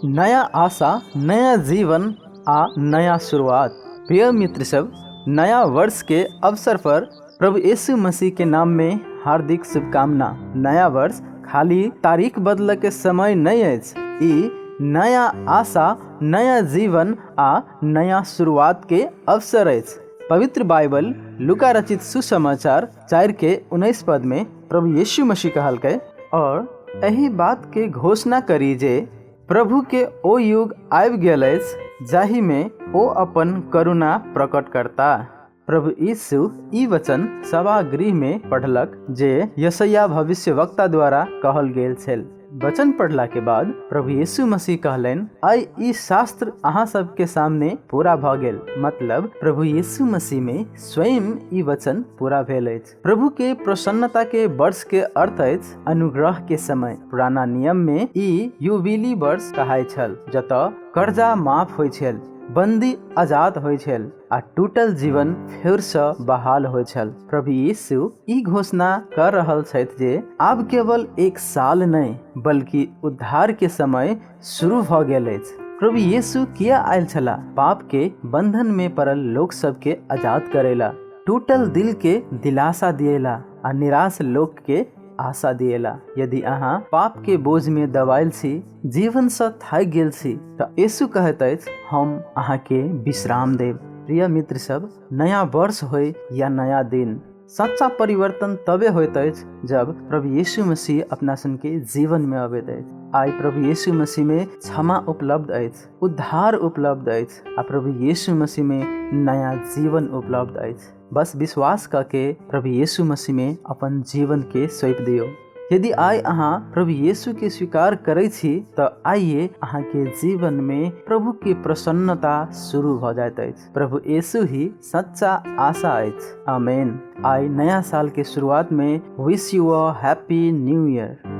नया आशा, नया जीवन आ नया शुरुआत। प्रिय मित्र सब, नया वर्ष के अवसर पर प्रभु यीशु मसीह के नाम में हार्दिक शुभकामना। नया वर्ष खाली तारीख बदल के समय नहीं अछि, ई नया आशा, नया जीवन आ नया शुरुआत के अवसर अछि। पवित्र बाइबल लुका रचित सुसमाचार 4:19 पद में प्रभु यीशु मसीह कहलकै, और एहि बात के घोषणा करी जे प्रभु के ओ युग आबि गेल अछि जाहि में ओ अपन करुणा प्रकट करता। प्रभु यीशु ई वचन सभागृह में पढ़लक जे यशैया भविष्यवक्ता द्वारा कहल गेल छल। वचन पढ़ला के बाद प्रभु यीशु मसीह कहलनि, आइ ई शास्त्र अहाँ सबके सामने पूरा भऽ गेल। मतलब प्रभु यीशु मसीह में स्वयं ई वचन पूरा भेल अछि। प्रभु के प्रसन्नता के वर्ष के अर्थ अछि अनुग्रह के समय। पुराना नियम में ई यूबिली वर्ष कहाइ छल, जतऽ कर्जा माफ होइ छल, बंदी आजाद होइ छल आ टूटल जीवन फेर सँ बहाल होइ छल। प्रभु यीशु ई घोषणा कर रहल छथि जे आब केवल एक साल नहि, बल्कि उद्धार के समय शुरू भऽ गेल अछि। प्रभु यीशु किया आयल छलाह? पाप के बंधन में पड़ल लोक सबके आजाद करेला, टूटल दिल के दिलासा दिएला आ निराश लोक के आशा दिएला। यदि अहाँ पाप के बोझ में दबायल छी, जीवन सँ थाकि गेल छी, तऽ यीशु कहैत अछि, हम अहाँ के विश्राम देब। प्रिय मित्र सब, नया वर्ष होय या नया दिन, सच्चा परिवर्तन तबे होइत अछि जब प्रभु यीशु मसीह अपना सन के जीवन में अबैत अछि। आइ प्रभु यीशु मसीह में क्षमा उपलब्ध अछि, उद्धार उपलब्ध अछि आ प्रभु यीशु मसीह में नया जीवन उपलब्ध अछि। बस विश्वास कऽ के प्रभु यीशु मसीह में अपन जीवन के सौंपि दियौ। यदि आइ अहाँ प्रभु यीशु के स्वीकार करै छी तऽ आइए अहाँ के जीवन में प्रभु के प्रसन्नता शुरू भऽ जाइत अछि। प्रभु यीशु ही सच्चा आशा अछि। आमेन। आइ नया साल के शुरुआत में wish you a happy new year.